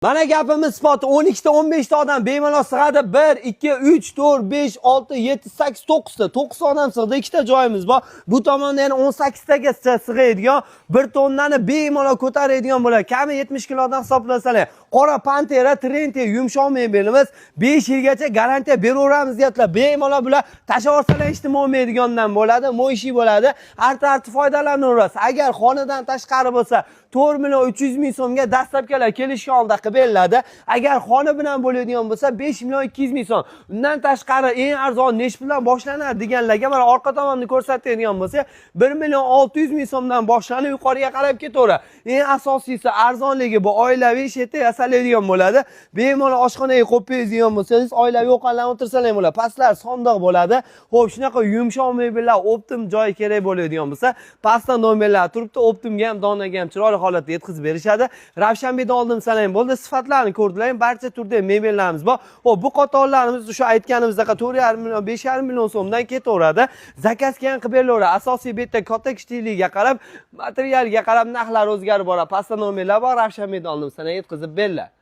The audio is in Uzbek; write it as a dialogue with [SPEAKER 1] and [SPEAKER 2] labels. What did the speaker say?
[SPEAKER 1] Mana gapimiz isboti, 12 ta, 15 ta odam bemalol sig'adi. 1, 2, 3, 4, 5, 6, 7, 8, 9 ta. 9 odam sig'di. Ikkita joyimiz bor. Bu tomonda yana 18 tagacha sig'adigan, 1 tonnani bemalol ko'taradigan bo'ladi. Kami 70 kilodan hisoblasalar. Qora Pantera Trenti yumshoq mebelimiz 5 yilgacha garantiya beraveramiz deyaptilar. Bemalol bular tashlab yuborsalar hech nima bo'lmaydigandan bo'ladi, моющий bo'ladi. Arta-arta foydalanaverasiz. Agar xonadan tashqari bo'lsa, 4 million 300 ming so'mga доставка lar kelishgan holda qilib beriladi. Agar xona bilan bo'ladigan bo'lsa, 5 million 200 ming so'm. Undan tashqari eng arzon nechi puldan boshlanadi deganlarga, mana orqa tomonni ko'rsatadigan bo'lsa, 1 million 600 ming so'mdan boshlanib yuqoriga qarab ketaveradi. Eng asosiysi arzonligi, bu oilaviy shetda yasaladigan bo'ladi. Bemalol oshxonaga qo'yib qo'yadigan bo'lsangiz, oilaviy ovqatlanib o'tirsalar ham bo'ladi. Pastlar sondiq bo'ladi. Xo'p, shunaqa yumshoq mebellar оптом joyi kerak bo'ladigan bo'lsa, pastdan nomerlar turibdi, оптом ga ham, donaga ham chiroyli holatda yetkazib berishadi. Ravshanbekdan oldim sanang bo'ldi. Sifatlarini ko'rdilar, barcha turdagi mebellarimiz bor. Xo'p, bu qatorlarimiz o'sha aytganimizdaqa 4,5 million, 5,5 million so'mdan ketaveradi. Заказ ga ham qilib berilaveradi. Asosiy bu yerda katta kichikligiga qarab, materialga qarab narxlar o'zgarib boradi. Pastda nomerlar bor, Ravshanbekdan oldim sanang yetkazib beriladi.